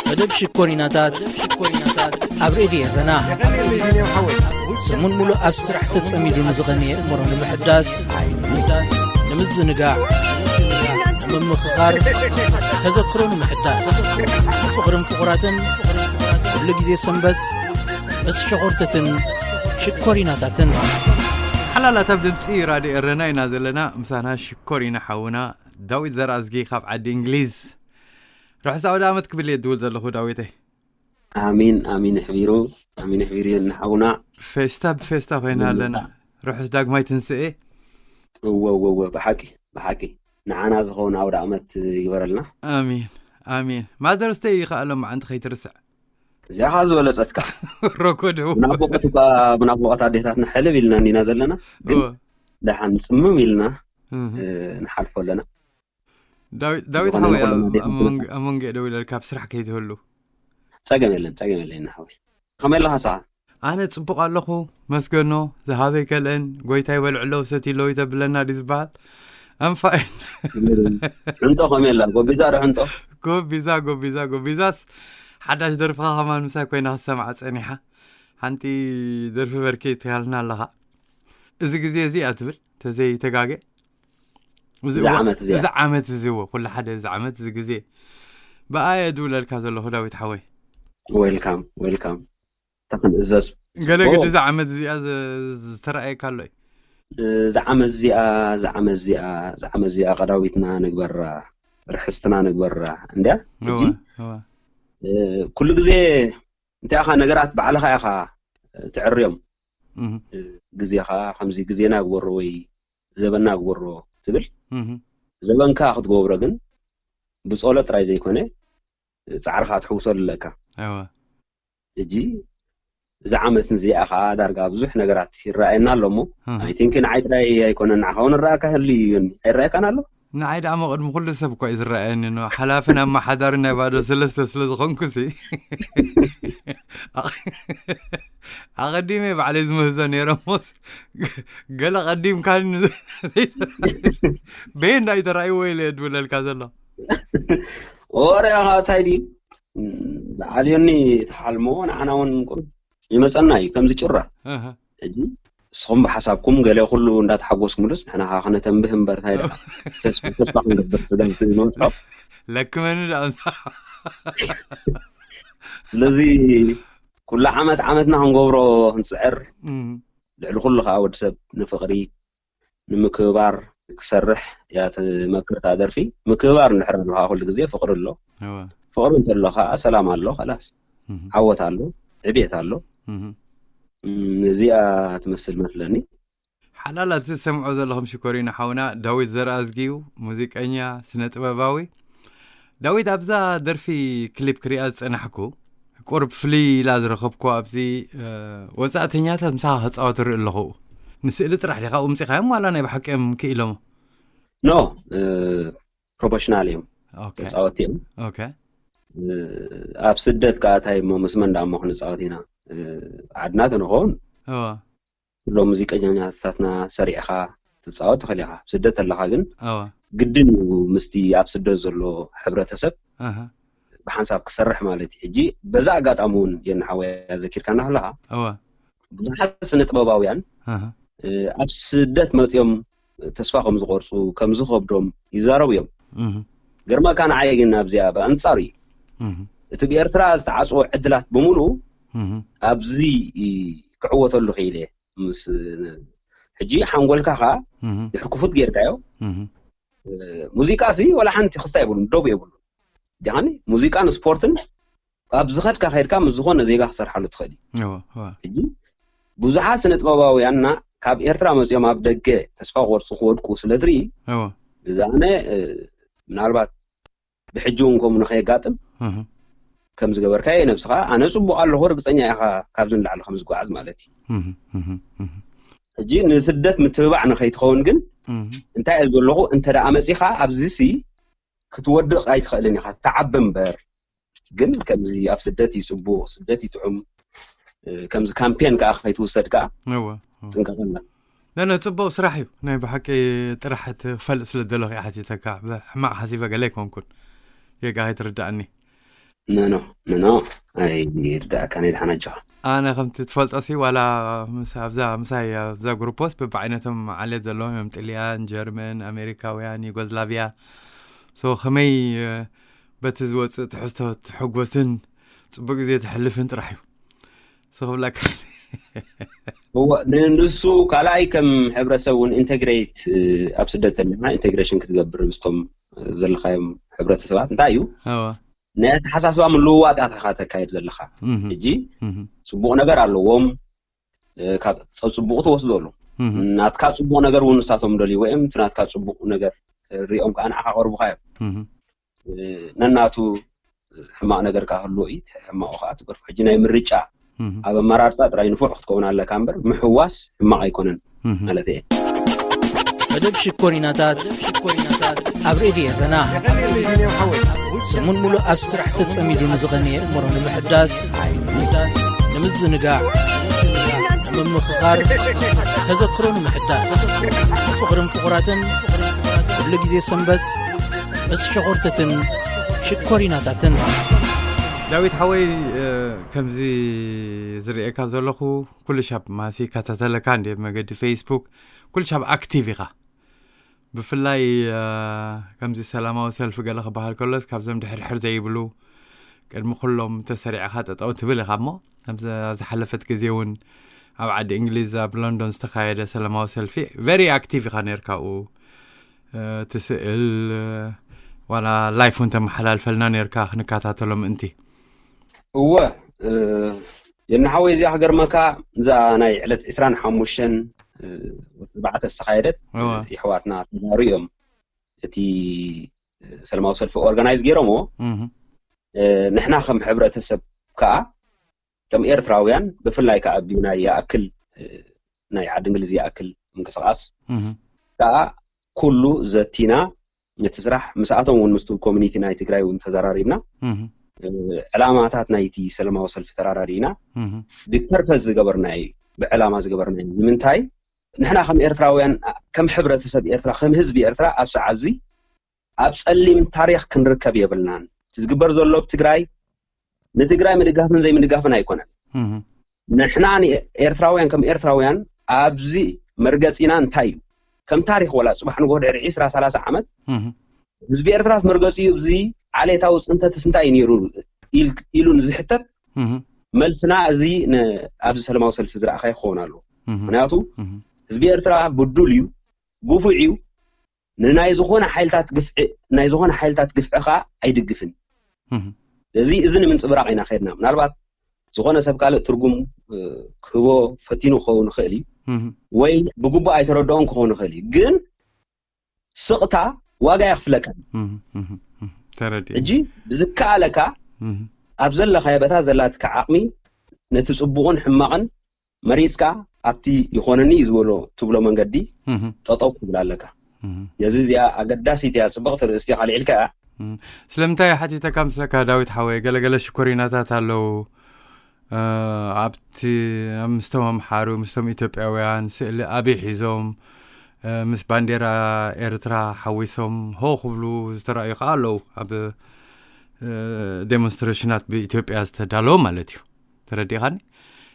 መደብ ሽኮሪናታት ኣብ ሬድዮ ኤረና። ሰሙን ሙሉእ ኣብ ስራሕ ተጸሚዱ ንዝቐነየ እምሮ ንምሕዳስ፣ ንምዝንጋዕ፣ ንምምኽኻር፣ ተዘክሮ ንምሕዳስ፣ ፍቕርን ፍቑራትን፣ ኩሉ ግዜ ሰንበት ምስ ሸኾርተትን ሽኮሪናታትን። ሓላላት ኣብ ድምጺ ራድዮ ኤረና ኢና ዘለና። ምሳና ሽኮሪና ሓውና ዳዊት ዘርኣዝጊ ካብ ዓዲ እንግሊዝ። ርሑስ ኣውደ ዓመት ክብል እየ ድውል ዘለኹ ዳዊተይ። ኣሚን፣ ኣሚን ኣሕቢሩ፣ ኣሚን ኣሕቢሩ የና ሓውና። ፌስታ ብፌስታ ኮይና ኣለና። ርሑስ ዳግማይ ትንስኤ። እወ፣ እወ፣ እወ፣ ብሓቂ፣ ብሓቂ። ንዓና ዝኸውን ኣውደ ዓመት ይግበረልና። ኣሚን፣ ኣሚን። ማዘርስ ደይ ይኸኣሎ መዓንቲ ከይትርስዕ። እዚኣ ኸዓ ዝበለጸትካ። ረኮድ። ብናፍቖት እኳ፣ ብናፍቖት ኣዴታትና ሕልብ ኢልና እንዲና ዘለና፣ ግን እወ። ደሓን ጽምም ኢልና፣ እህ። እ፣ ንሓልፎ ኣለና። ዳዊት፣ ዳዊት ዝኾነ ሓወይ፣ ይኹን ኣብ፣ ኣዴታትና ኣብ መንጎ፣ ኣብ መንጎ ደው ኢለልካ ኣብ ስራሕ ከይትህሉ። ጸገም የለን፣ ጸገም የለን ሓወይ። ከመይ ኣለኻ ንስኻ? ኣነ ጽቡቕ ኣለኹ፣ መስገኖ፣ ዝሃበይ ከልአን፣ ጎይታይ በልዕሎ፣ ሰትይሎ ይተብለና ድዩ ዝበሃል? ኣንፋይን። ሕንጦ ከመይ ኣላ? ጎቢዛ ዶ ሕንጦ? ጎቢዛ፣ ጎቢዛ፣ ጎቢዛስ ሓዳሽ ደርፍኻ ከማን ምሳይ ኮይና ክሰምዓ ጸኒሓ። ሓንቲ ደርፊ በርኪ ትካልና ኣለኻ። እዚ ግዜ እዚ እያ ትብል፣ ተዘይተጋገ። እዚ እዛ እዋ-፣ ዓመት እዚኣ። እዛ ዓመት እዚ እዎ፣ ኩሉ ሓደ እዚ ዓመት እዚ ግዜ። ብኣየ ድውለልካ ዘለኹ ዳዊት ሓወይ። ዌልካም፣ ዌልካም። ተኽን እዘዝ። ገለ ጽቡቕ። ግዲ እዛ ዓመት እዚኣ ዝ-፣ ዝተረኣየካ ኣሎ እዩ? እዛ ዓመት እዚኣ፣ እዛ ዓመት እዚኣ፣ እዛ ዓመት እዚኣ ቀዳዊትና ንግበራ፣ ርሕስትና ንግበራ። እንድያ? እወ፣ ሕጂ፣ እወ። እ፣ ኩሉ ግዜ እንታይ ኢኻ ነገራት ባዕልኻ ኢኻ ትዕርዮም። እህ። እ፣ ግዜኻ ከምዚ ግዜና ግበሮ ወይ ዘበንና ግበሮ ትብል። እህ። ዘበንካ ክትገብሮ ግን ብጸሎት ጥራይ ዘይኮነ ጻዕርኻ ትሕውሰሉ ኣለካ። እወ። ሕጂ እዛ ዓመት እዚኣ ኸኣ ዳርጋ ብዙሕ ነገራት ይረኣየና ኣሎ እሞ፣ እህ። I think ንዓይ ጥራይ ኣይኮነን፣ ንዓኻ እውን ይረኣየካ ይህሉ እዩ። ኣይረኣየካን ኣሎ? ንዓይ ደኣ እሞ ቅድሚ ኩሉ ሰብ እኮ እዩ ዝረኣየኒ፣ ኖ፣ ሓላፍን ኣመሓዳርን ናይ ባዶ ሰለስተ ስለ ዝኾንኩሲ። ኣቐዲመ ባዕለይ ዝምህዞ ነይረ እሞስ፣ ገለ ቀዲምካኒ በየን ዳይ ተራእይዎ ኢለ እየ ድብለልካ ዘሎ። ወረ ኢኻ፣ እንታይ ድዩ? በዓል ዮኒ ተሓልሞ ንዓና እውን ቁሩብ ይመጸና እዩ፣ ከምዚ ጩራ። ኣሃ። ሕጂ ንስኹም ብሓሳብኩም ገለ ኩሉ እንዳተሓጎስኩምሉስ ንሕና ኸዓ ክነተንብህ እምበር እንታይ ደኣ ተስፋ፣ ተስፋ ክንገብር ስጋብ እቲ ንበጽሖ። ለክመኒ ደኣ ምሳ-፣ ስለዚ ኩሉ ዓመት ዓመትና ክንገብሮ ክንጽዕር፣ እም። ልዕሊ ኩሉ ኸዓ ወዲ ሰብ ንፍቕሪ ንምክብባር ክሰርሕ እያ ትመክር እታ ደርፊ። ምክብባር እንድሕር ኣሎ ኸዓ ኩሉ ግዜ ፍቕሪ ኣሎ። እወ። ፍቕሪ እንተሎ ኸዓ ሰላም ኣሎ፣ ኸላስ። እህ። ዓወት ኣሎ፣ ዕብየት ኣሎ። እህ። እም፣ እዚኣ ትመስል መስለኒ። ሓላላት ዝሰምዖ ዘለኹም ሽኮሪና ሓውና ዳዊት ዘርኣዝጊ እዩ፣ ሙዚቀኛ፣ ስነ ጥበባዊ። ዳዊት፣ ኣብዛ ደርፊ ክሊፕ ክሪኣ ዝጸናሕኩ፣ ቁሩብ ፍልይ ኢላ ዝረኸብኩ ኣብዚ፣ እ፣ ወጻእተኛታት ምሳኻ ክጻወቱ እርኢ ኣለኹ። ንስእሊ ጥራሕ ዲኻ ኣምጺኻዮም ዋላ ናይ ብሓቂ እዮም ክኢሎሞ? ኖ፣ እ፣ ፕሮፌሽናል እዮም ኦኬ። ተጻወትቲ እዮም። ኦኬ። እ፣ ኣብ ስደት ከኣ እንታይ እሞ ምስ መን ደኣ እሞ ክንጻወት ኢና? እ፣ ዓድና ተንኸውን እወ። ኩሎም ሙዚቀኛታትና ሰሪዕኻ ትጻወት ትኽእል ኢኻ። ኣብ ስደት ኣለኻ ግን እወ። ግድን እዩ ምስቲ ኣብ ስደት ዘሎ ሕብረተሰብ ኣሃ። ብሓንሳብ ክሰርሕ ማለት እዩ። ሕጂ በዛ ኣጋጣሚ እውን የናሓወያ ዘኪርካና ከለኻ እወ። ብዙሓት ስነ ጥበባውያን ኣሃ። እ፣ ኣብ ስደት መጺኦም ተስፋ ከም ዝቖርጹ፣ ከም ዝኸብዶም ይዛረቡ እዮም። እህ። ገርመካ ንዓይ ግን ኣብዚኣ ብኣንጻሩ እዩ። እህ። እቲ ብኤርትራ ዝተዓጽወ ዕድላት ብምሉኡ እህ። ኣብዚ ክዕወተሉ ክኢለ። ምስ፣ ሕጂ ሓንጎልካ ኸኣ እህ። ድሕሪ ክፉት ጌርካዮ፣ እህ። እ፣ ሙዚቃ ሲ ወላ ሓንቲ ክስታ የብሉን፣ ደቡ የብሉን። ዲኻኒ ሙዚቃን ስፖርትን ኣብ ዝኸድካ ከይድካ ምስ ዝኾነ ዜጋ ክሰርሓሉ ትኽእል እዩ። እወ፣ እወ። ሕጂ ብዙሓት ስነ ጥበባውያንና ካብ ኤርትራ መጺኦም ኣብ ደገ ተስፋ ክቆርጹ ክወድቁ ስለ ትርኢ፣ እወ። እዛ ኣነ፣ እ፣ ምናልባት ብሕጂ እውን ከምኡ ንኸየጋጥም እህ። ከም ዝገበርካዮ ነብስኻ፣ ኣነ ጽቡቕ ኣለኹ፣ ርግጸኛ ኢኻ ካብዚ ንላዕሊ ከም ዝጓዓዝ ማለት እዩ። እህ፣ እህ፣ እህ። ሕጂ ንስደት ምትብባዕ ንኸይትኸውን ግን እህ። እንታይ እየ ዘለኹ፣ እንተ ደኣ መጺኻ ኣብዚሲ ክትወድቕ ኣይትኽእልን ኢኻ፣ ትዓቢ እምበር። ግን ከምዚ ኣብ ስደት እዩ ጽቡቕ፣ ስደት እዩ ጥዑም፣ እ፣ ከምዚ ካምፔን ከኣ ከይትውሰድ ከኣ እወ፣ እወ። ጥንቀቐላ። ነነ፣ ጽቡቕ ስራሕ እዩ። ናይ ብሓቂ ጥራሕ እቲ ክፈልጥ ስለ ዝደለኹ እየ ሓቲተካ። ብሕማቕ ሓሲበ ገለ ኣይኮንኩን። ጌጋ ከይትርድኣኒ። ኖ ኖ ኖ ኣይርዳእካን። ድሓን ኣጆኻ። ኣነ ከምቲ ትፈልጦ ሲ ዋላ ምስ ኣብዛ ምሳይ ኣብዛ ግሩፖስ በብዓይነቶም ዓሌት ዘለዎም እዮም። ጥልያን፣ ጀርመን፣ ኣሜሪካውያን፣ ዩጎዝላቪያ። ሶ ከመይ በቲ ዝወፅእ ትሕዝቶ ትሕጎስን ፅቡቅ ግዜ ትሕልፍን ጥራሕ እዩ። ሶ ክብለካ እወ፣ ንሱ ካልኣይ ከም ሕብረተሰብ እውን ኢንቴግሬት ኣብ ስደት ዘለና ኢንቴግሬሽን ክትገብር ምስቶም ዘለካዮም ሕብረተሰባት እንታይ እዩ እወ ናይ ኣተሓሳስባ ምልውዋጥ ኢኻ ተካየድ ዘለካ። እህ ሕጂ እህ ፅቡቅ ነገር ኣለዎም፣ እ፣ ካብ ፀ- ፅቡቅ ትወስዶ ኣሎ። እህ ናትካ ፅቡቅ ነገር እውን ንሳቶም ደልይዎ እዮም። እቲ ናትካ ፅቡቅ ነገር ሪኦም ከዓ ንዓኻ ቀርቡካ እዮም። እህ እ፣ ነናቱ ሕማቅ ነገር ከዓ ህልዎ እዩ። እቲ ሕማቁ ከዓ ትገርፎ። ሕጂ ናይ ምርጫ እህ ኣብ ኣመራርፃ ጥራይ ንፉዕ ክትከውን ኣለካ እምበር ምሕዋስ ሕማቅ ኣይኮነን እህ ማለት እየ። መደብ ሽኮሪናታት ኣብ ሬድዮ ኤረና ሰሙን ሙሉእ ኣብ ስራሕ ተጸሚዱ ንዝቐነየ እምሮ ንምሕዳስ፣ ንምዝንጋዕ፣ ንምምኽኻር፣ ተዘክሮ ንምሕዳስ፣ ፍቕርን ፍቑራትን ኩሉ ግዜ ሰንበት ምስ ሸኾርትትን ሽኮሪናታትን። ዳዊት ሓወይ እ፣ ከምዚ ዝርእየካ ዘለኹ ኩሉ ሻብ ማሲ ይከታተለካ እንደ መገዲ ፌስቡክ ኩሉ ሻብ ኣክቲቭ ኢኻ። ብፍላይ እ፣ ከምዚ ሰላማዊ ሰልፊ ገለ ክበሃል ከሎስ ካብዞም ድሕርሕር ዘይብሉ ቅድሚ ኩሎም ተሰሪዕኻ ጠጠው ትብል ኢኻ እሞ ኣብዚ ዝሓለፈት ግዜ እውን ኣብ ዓዲ እንግሊዝ ኣብ ሎንዶን ዝተኻየደ ሰላማዊ ሰልፊ ቨሪ ኣክቲቭ ኢኻ ነርካ ኣብኡ እ፣ ትስእል እ፣ ዋላ ላይፍ እውን ተመሓላልፈልና ነርካ ክንከታተሎ ምእንቲ እወ እ፣ የናሓወይ እዚኣ ክገርመካ እዛ ናይ ዕለት ዕስራን ሓሙሽተን እ፣ ኣርባዕተ ዝተኻየደት እወ የሕዋትና ተጋሩ እዮም እቲ እ፣ ሰላማዊ ሰልፊ ኦርጋናይዝ ገይሮምዎ። እህ እ፣ ንሕና ከም ሕብረተሰብ ከዓ ከም ኤርትራውያን ብፍላይ ከዓ ብናይ ይኣክል እ፣ ናይ ዓዲ እንግሊዝ ይኣክል ምንቅስቃስ እህ ከዓ ኩሉ ዘቲና ነቲ ስራሕ ምስኣቶም እውን ምስቲ ኮሚኒቲ ናይ ትግራይ እውን ተዘራሪብና እህ እ፣ ዕላማታት ናይቲ ሰላማዊ ሰልፊ ተራዳዲእና እህ ብፐርፐስ ዝገበርናዮ ብዕላማ ዝገበርናዮ ንምንታይ ንሕና ከም ኤርትራውያን ከም ሕብረተሰብ ኤርትራ ከም ህዝቢ ኤርትራ ኣብ ሰዓት እዚ ኣብ ጸሊም ታሪኽ ክንርከብ የብልናን። እቲ ዝግበር ዘሎ ኣብ ትግራይ ንትግራይ ምድጋፍን ዘይምድጋፍን ኣይኮነን። እህ ንሕና ንኤርትራውያን ከም ኤርትራውያን ኣብዚ መርገጺና እንታይ እዩ? ከም ታሪኽ ወላ ጽባሕ ንጎ ድሕሪ ዕስራ ሰላሳ ዓመት እህ ህዝቢ ኤርትራስ መርገጺኡ እዚ ዓሌታዊ ጽንተትስ እንታይ እዩ ነይሩ ኢል- ኢሉ ንዝሕተት እህ መልስና እዚ ን- ኣብዚ ሰላማዊ ሰልፊ ዝረኣኻዮ ክኸውን ኣለዎ። እህ ምክንያቱ እህ ህዝቢ ኤርትራ ብዱል እዩ፣ ግፉዕ እዩ። ንናይ ዝኾነ ሓይልታት ግፍዒ ናይ ዝኾነ ሓይልታት ግፍዒ ከዓ ኣይድግፍን። እህ እዚ እዚ ንምንፅብራቕ ኢና ከድና። ምናልባት ዝኾነ ሰብ ካልእ ትርጉም እ፣ ክህቦ ፈቲኑ ክኸውን ይኽእል እዩ እህ ወይ ብግቡእ ኣይተረድኦን ክኸውን ይኽእል እዩ። ግን ስቕታ ዋጋ የኽፍለካ። እህ እህ እህ ተረዲእ ሕጂ ብዝከኣለካ እህ ኣብ ዘለካዮ በታ ዘላትካ ዓቕሚ ነቲ ፅቡቕን ሕማቕን መሪፅካ ኣብቲ ይኾነኒ እዩ ዝበሎ ትብሎ መንገዲ እህ ጠጠው ክብል ኣለካ። እህ ነዚ እዚኣ ኣገዳሲት እያ፣ ፅብቕቲ ርእስቲ ካልዒልካ እያ። እም፣ ስለምንታይ ሓቲተካ ምስለካ ዳዊት ሓወይ ገለገለ ሽኮሪናታት ኣለዉ እ፣ ኣብቲ ምስቶም ኣምሓሩ ምስቶም ኢትዮጵያውያን ስእሊ ኣብይ ሒዞም እ፣ ምስ ባንዴራ ኤርትራ ሓዊሶም ሆ ክብሉ ዝተረኣዩ ከዓ ኣለዉ ኣብ እ፣ ዴሞንስትሬሽናት ብኢትዮጵያ ዝተዳለወ ማለት እዩ። ተረዲኻኒ?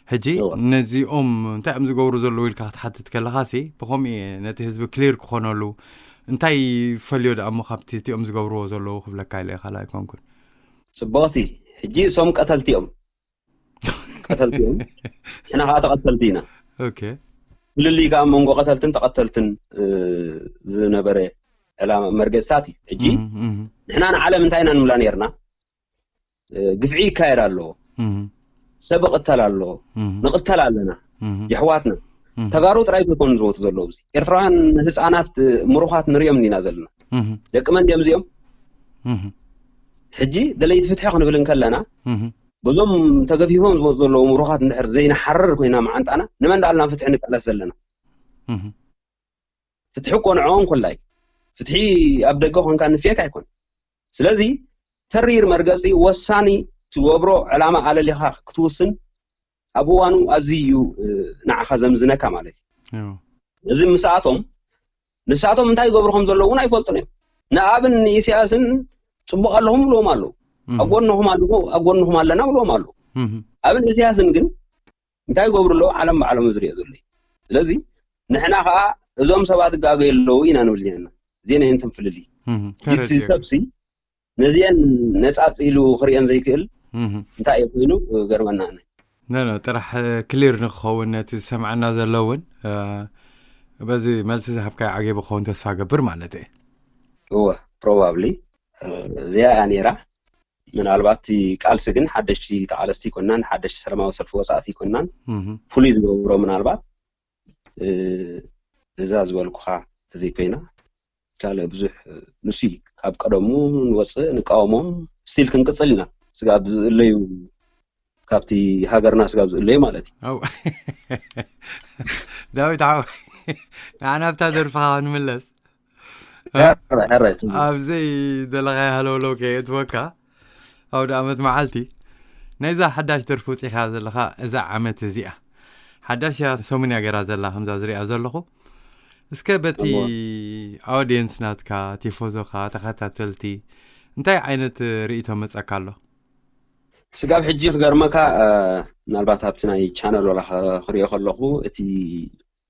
ሕጂ እወ። ነዚኦም እንታይ እዮም ዝገብሩ ዘለዉ ኢልካ ክትሓትት ከለኻ ሲ ብኸምኡ እየ ነቲ ህዝቢ ክሊር ክኾነሉ እንታይ ይፈልዮ ደኣ እሞ ካብቲ እቲኦም ዝገብርዎ ዘለዉ ክብለካ ኢለ ካልእ ኣይኮንኩን። ፅብቕቲ ሕጂ እሶም ቀተልቲ እዮም። ቀተልቲ እዮም። ንሕና ከዓ ተቐተልቲ ኢና። ኦኬ ፍልልይ ከዓ መንጎ ቀተልትን ተቐተልትን እ፣ ዝነበረ ዕላማ መርገፅታት እዩ። ሕጂ እም፣ እም፣ ንሕና ንዓለም እንታይ ኢና ንብላ ነርና? እ፣ ግፍዒ ይካየድ ኣሎ፣ እም፣ ሰብ ይቕተል ኣሎ፣ እም፣ ንቕተል ኣለና፣ እም፣ የሕዋትና እም፣ ተጋሩ ጥራይ ዘይኮኑ ዝሞቱ ዘለዉ። እዚ ኤርትራውያን ህፃናት እ፣ ምሩኻት ንሪኦም ኢና ዘለና። እም፣ ደቂ መን ድዮም እዚኦም? እም፣ ሕጂ ደለይቲ ፍትሒ ክንብል እንከለና እም፣ በዞም ተገፊፎም ዝመፁ ዘለዉ ምሩኻት እንድሕር ዘይንሓርር ኮይና መዓንጣና ንመን ዳኣልና ፍትሒ ንቃለስ ዘለና? እም፣ ፍትሒ እኮ ንዕኦም ኮላይ ፍትሒ ኣብ ደገ ኮንካ ንፍየካ ኣይኮን። ስለዚ ተሪር መርገፂ ወሳኒ ትገብሮ ዕላማ ኣለሊኻ ክትውስን ኣብ እዋኑ ኣዝዩ እዩ እ፣ ንዓኻ ዘምዝነካ ማለት እዩ። እዎ። እዚ ምስኣቶም ንሳቶም እንታይ ይገብሩ ከም ዘለዉ እውን ኣይፈልጡን እዮም። ንኣብን ንኢሳያስን ፅቡቅ ኣለኹም ይብልዎም ኣለዉ። ኣብ ጎንኹም ኣለኹ፣ ኣብ ጎንኹም ኣለና ብልዎም ኣለዉ። ኣብን ኢሳያስን ግን እንታይ ይገብሩ ኣለዉ? ዓለም ባዕሎም ዝሪኦ ዘሎ እዩ። ስለዚ ንሕና ከዓ እዞም ሰባት ይጋገዩ ኣለዉ ኢና ንብል ኔርና። እዚአን እየን እተን ፍልልይ። እቲ ሰብሲ ነዚአን ነፃፅ ኢሉ ክሪአን ዘይክእል እንታይ እዩ ኮይኑ ገርመና። ኣነ ጥራሕ ክሊር ንክኸውን ነቲ ዝሰምዐና ዘሎ እውን በዚ መልሲ ዝሃብካዮ ዓገብ ክኸውን ተስፋ ገብር ማለት እየ። እወ፣ ፕሮባብሊ እዚኣ እያ ነይራ። ምናልባት እቲ ቃልሲ ግን ሓደሽቲ ተቓለስቲ ይኮናን፣ ሓደሽቲ ሰላማዊ ሰልፊ ወፃእቲ ይኮናን። ፍሉይ ዝገብሮ ምናልባት እዛ ዝበልኩኻ ተዘይኮይና ካልእ ብዙሕ፣ ንሱ ካብ ቀደሙ ንወፅእ ንቃወሞም፣ ስቲል ክንቅፅል ኢና። ስጋብ ዝእለዩ፣ ካብቲ ሃገርና ስጋብ ዝእለዩ ማለት እዩ። ዳዊት ሓወይ፣ ንዓና ኣብታ ደርፍኻ ክንምለስ። ኣብዘይ ደለኻዮ ሃለውለው ከየእትወካ፣ ኣውደ ኣመት መዓልቲ ናይዛ ሓዳሽ ደርፊ ውፂኻ ዘለኻ እዛ ዓመት እዚኣ ሓዳሽ እያ፣ ሰሙን እያ ገይራ ዘላ ከምዛ ዝሪኣ ዘለኹ። እስከ በቲ ኣውዲየንስ ናትካ፣ ቲፎዞኻ፣ ተኸታተልቲ እንታይ ዓይነት ርእይቶ መፀካ ኣሎ? ስጋብ ሕጂ ክገርመካ፣ ምናልባት ኣብቲ ናይ ቻነል ዋላ ክሪኦ ከለኹ፣ እቲ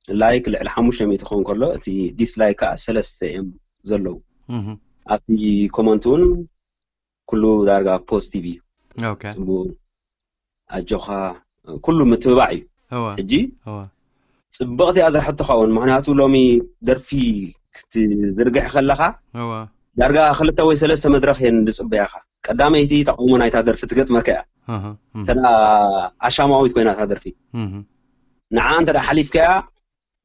ላይክ ልዕሊ ሓሙሽተ ሚእቲ ክኸውን ከሎ፣ እቲ ዲስላይክ ከዓ ሰለስተ እዮም ዘለዉ። ኣብቲ ኮመንት እውን ኩሉ ዳርጋ ፖዚቲቭ እዩ። ጽቡቅ፣ ኣጆኻ፣ ኩሉ ምትብባዕ እዩ። ሕጂ ጽብቕቲ እያ እዛ ሕቶኻ እውን፣ ምክንያቱ ሎሚ ደርፊ ክትዝርግሕ ከለኻ ዳርጋ ክልተ ወይ ሰለስተ መድረኽ እየን ዝጽበያኻ። ቀዳመይቲ ተቃውሞ ናይታ ደርፊ ትገጥመካ እያ። ተዳ ኣሻማዊት ኮይና እታ ደርፊ፣ ንዓ እንተ ሓሊፍካያ፣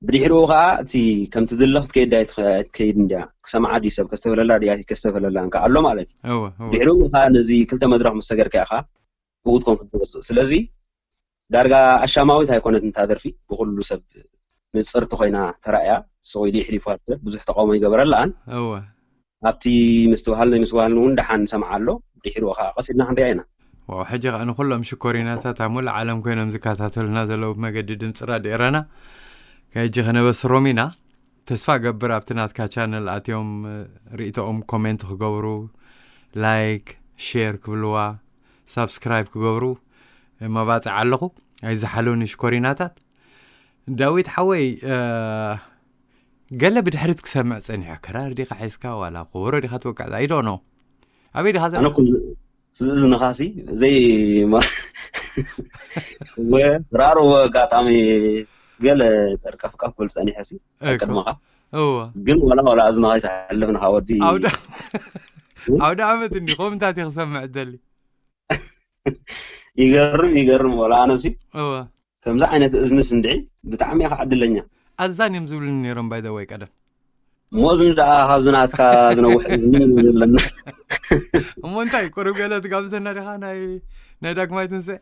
ብድሕሪኡ ከዓ እቲ ከምቲ ድለ ክትከይድ ድያ ኣይትኸ- ኣይትከይድ እንድያ፣ ክሰምዓ ድዩ ሰብ፣ ከስተብህለላ ድያ ከስተብህለላ እንካ ኣሎ ማለት እዩ። ድሕሪኡ ከዓ ነዚ ክልተ መድረኽ ምስ ሰገርካ ኢኻ ብኡ ትኮን ክትወፅእ። ስለዚ ዳርጋ ኣሻማዊት ኣይኮነትን እታ ደርፊ፣ ብኩሉ ሰብ ንፅርቲ ኮይና ተራእያ። ሰው ኢሉ ይሕሊፉ ብዙሕ ተቃውሞ ይገበረላን። ኣብቲ ምስትብሃል ናይ ምስትብሃልን እውን ደሓን ንሰምዓ ኣሎ። ድሕሪኡ ከዓ ቀስ ኢልና ክንሪኣ ኢና። ዋው፣ ሕጂ ከዓ ንኩሎም ሽኮሪናታት ኣብ ሙሉእ ዓለም ኮይኖም ዝከታተሉና ዘለዉ ብመገዲ ድምፂ ራድዮ ኤረና ሕጂ ከነበስሮም ኢና። ተስፋ ገብር ኣብቲ ናትካ ቻነል ኣትዮም ርእይቶኦም ኮሜንት ክገብሩ፣ ላይክ፣ ሼር ክብልዋ፣ ሳብስክራይብ ክገብሩ መባፅዕ ኣለኹ። ኣይዝሓሉኒ ሽኮሪናታት። ዳዊት ሓወይ፣ ገለ ብድሕሪት ክሰምዕ ጸኒሐ። ክራር ዲኻ ሒዝካ ዋላ ኮበሮ ዲኻ ትወቅዕ? I don't know። ኣበይ ዲኻ ዘ- ኣነ እኮ ዝእዝንኻሲ ዘይ ወ ክራር ወ ኣጋጣሚ ገለ ጠርቀፍቀፍ ብል ጸኒሐ ሲ እኮ። ቅድመኻ እወ። ግን ዋላ ዋላ እዝንኻ ይተሕልፍ ንኻ ወዲ ኣውደ ኣውደ ዓመት እንዲ ከምታት ክሰምዕ ደሊ። ይገርም ይገርም። ዋላ ኣነሲ እወ። ከምዚ ዓይነት እዝንስ እንድዒ ብጣዕሚ ኢኻ ዕድለኛ። ኣዛን እዮም ዝብሉኒ ነይሮም ባይ ዘ ወይ ቀደም። እሞ እዝኒ ደኣ ካብዚ ናትካ ዝነውሕ እዝኒ እዩ ዘለና። እሞ እንታይ ቁሩብ ገለ ትጋብዘና ዲኻ ናይ ናይ ዳግማይ ትንስኤ?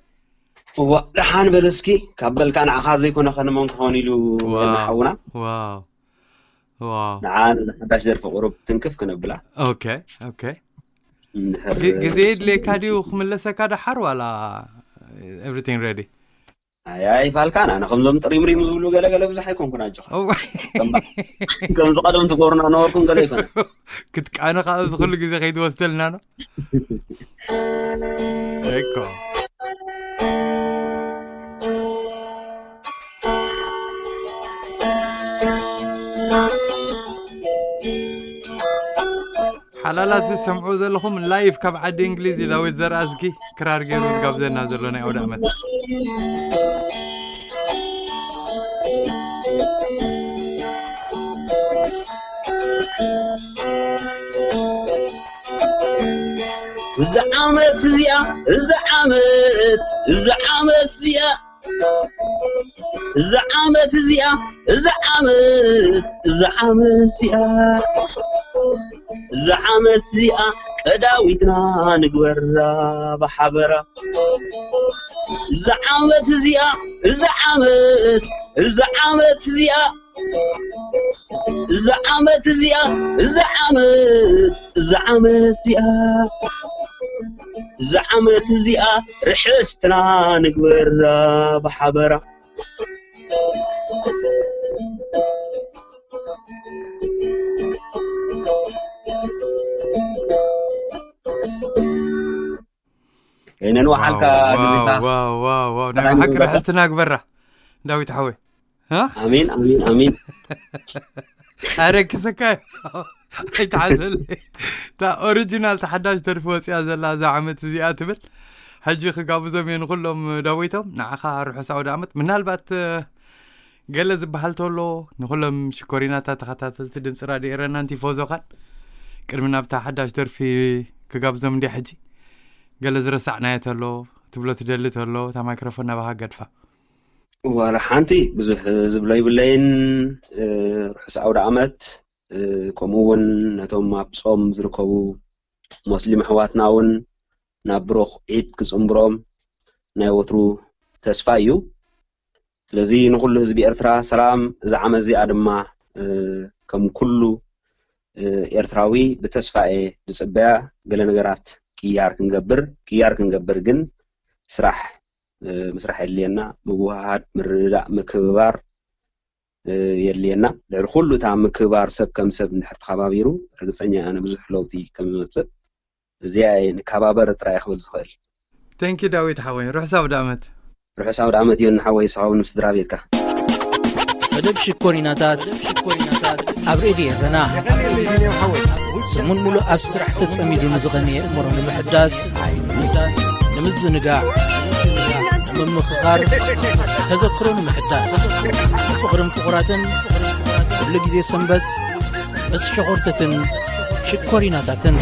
እዋ ደሓን በል እስኪ፣ ካብ በልካ ንዓኻ ዘይኮነ ከነመን ክኾን ኢሉ ዋው። ሓውና። ዋው ዋው። ንዓ ነዛ ሓዳሽ ደርፊ ቁሩብ ትንክፍ ክነብላ። ኦኬ ኦኬ። እንድሕር ግ- ግዜ የድልየካ ድዩ ክምለሰካ ደሓር ዋላ everything ready? ኣይ ኣይፋልካን፣ ኣነ ከምዞም ጥሪምሪም ዝብሉ ገለገለ ብዙሕ ኣይኮንኩን ኣጆኻ። ከምዚ ቀደም ትገብሩና ነበርኩም ገለ ይኮነ። ክትቃነ ከዓ እዚ ኩሉ ግዜ ከይትወስደልና ነው እኮ። ሓላላት ዝሰምዑ ዘለኹም ላይቭ ካብ ዓዲ እንግሊዝ እዩ። ዳዊት ዘርኣዝጊ ክራር ገይሩ ዝጋብዘና ዘሎ ናይ ኣውደ ዓመት። እዛ ዓመት እዚኣ እዛ ዓመት እዛ ዓመት እዚኣ እዛ ዓመት እዚኣ እዛ ዓመት እዛ ዓመት እዚኣ እዛ ዓመት እዚኣ ቀዳዊትና ንግበራ ብሓበራ። እዛ ዓመት እዚኣ እዛ ዓመት እዛ ዓመት እዚኣ እዛ ዓመት እዚኣ እዛ ዓመት እዛ ዓመት እዚኣ እዛ ዓመት እዚኣ ርሕስትና ንግበራ ብሓበራ። ከይነንውሓልካ ግዜኻ። ዋው ዋው ዋው፣ ናይ ብሓቂ ርሕስትና ግበራ ዳዊት ሓወይ። ኣሜን ኣሜን ኣሜን። ኣረክሰካ ኣይትሓዘለይ። እታ ኦሪጂናል ተሓዳሽ ደርፊ ወፂኣ ዘላ እዛ ዓመት እዚኣ ትብል። ሕጂ ክጋብዞም እየ ንኩሎም ዳዊቶም፣ ንዓኻ ርሑስ ኣውደ ዓመት። ምናልባት ገለ ዝበሃል ተሎ ንኩሎም ሽኮሪናታት ተኸታተልቲ ድምፂ ራድዮ ኤረናን ቲፎዞኻን ቅድሚ ናብታ ሓዳሽ ደርፊ ክጋብዞም እንዲያ። ሕጂ ገለ ዝረሳዕናዮ ተሎ፣ ትብሎ ትደሊ ተሎ፣ እታ ማይክሮፎን ናባኻ ገድፋ። ዋላ ሓንቲ ብዙሕ ዝብሎ ይብለይን። ርሑስ ኣውደ ዓመት። ከምኡ እውን ነቶም ኣብ ጾም ዝርከቡ ሞስሊም ኣሕዋትና እውን ናብ ብሩኽ ዒድ ክጽንብሮም ናይ ወትሩ ተስፋ እዩ። ስለዚ ንኹሉ ህዝቢ ኤርትራ ሰላም። እዛ ዓመት እዚኣ ድማ ከም ኩሉ ኤርትራዊ ብተስፋ እየ ዝጽበያ። ገለ ነገራት ቅያር ክንገብር ቅያር ክንገብር ግን ስራሕ ምስራሕ የድልየና። ምውህሃድ፣ ምርድዳእ፣ ምክብባር የድልየና። ልዕሊ ኩሉ እታ ምክብባር፣ ሰብ ከም ሰብ እንድሕር ተኸባቢሩ ርግጸኛ ኣነ ብዙሕ ለውጢ ከም ዝመጽእ። እዚኣ እየ ንከባበር ጥራይ ክብል ዝኽእል። ቴንኪ ዳዊት ሓወይ፣ ርሑስ ኣውደ ዓመት። ርሑስ ኣውደ ዓመት ዮኒ ሓወይ፣ ንስኻ እውን ምስ ስድራ ቤትካ። መደብ ሽኮሪናታት ኣብ ሬድዮ ኤረና። ሰሙን ሙሉእ ኣብ ስራሕ ተጸሚዱ ንዝቐነየ እምሮ ንምሕዳስ፣ ንምዝንጋዕ፣ ንምምኽኻር፣ ተዘክሮ ንምሕዳስ፣ ፍቕርን ፍቑራትን ኩሉ ግዜ ሰንበት ምስ ሸኾርተትን ሽኮሪናታትን።